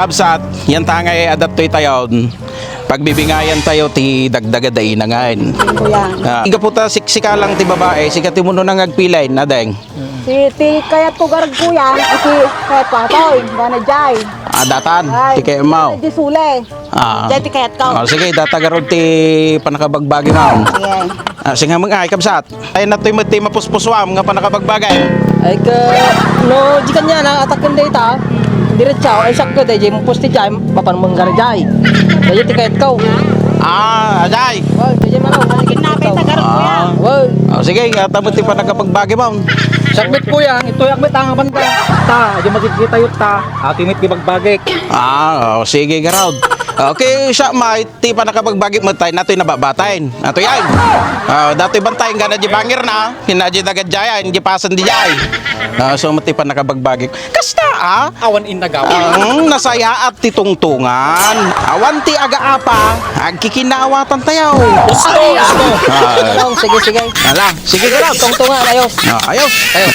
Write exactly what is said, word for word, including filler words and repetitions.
Kabsat, yan ta ngay adattoy tayo. Pagbibingayan tayo ti dagdaga da inangan. Kuya. Ah, gapu ta siksika lang ti babae, sika ti muno nang agpilay, nadeng. Si ti kayat ko garag kuya, iti kayat ko atoy, gana jay. Ah, datan, Ay, ti kayat mo. Di sule. Ah. Jay ti kayat ko. Oh, sige, data garud ti panakabagbagi mo. Sige. Ah, singa mo nga, ay, kabsat. Ay, natoy mo ti mapuspusuam nga panakabagbagay. Ay, ka, no, di kanya na, ataken dayta. Diretsaw, ay, sakto, day, jay, mapus ti jay, mapan mo nga jay. Jay, ti kayat ko. Ah, ajay. Wow, jay, maro. Kinapay ta garud, kuya. Ah. Wow. Oh, sige, ata mo ti panakabagbagi mo. Sakbit, kuya, ito yak met ang banda. Ta, di makikita yun ta. Aki met ti bagbagik. Ah, oh, sige, garud. Okay, siya, mate. Ti panakabagbagik met tay, natoy nababatayen. Natoy ay. Ah, datoy bantayen gana di bangir na, hina di nagad jay, ay, di pasen di jay. Ah, so met ti panakabagbagik. Kasta, ah? Awan innagaw. Ah, mm, nasayaat ti tungtungan. Awan ti agaapa, agkikinaawatan tayo. Gusto, gusto. Ah. Sige, sige. Ala, sige, garud. Tungtungan, ayo. Ah, ayo. Ayo.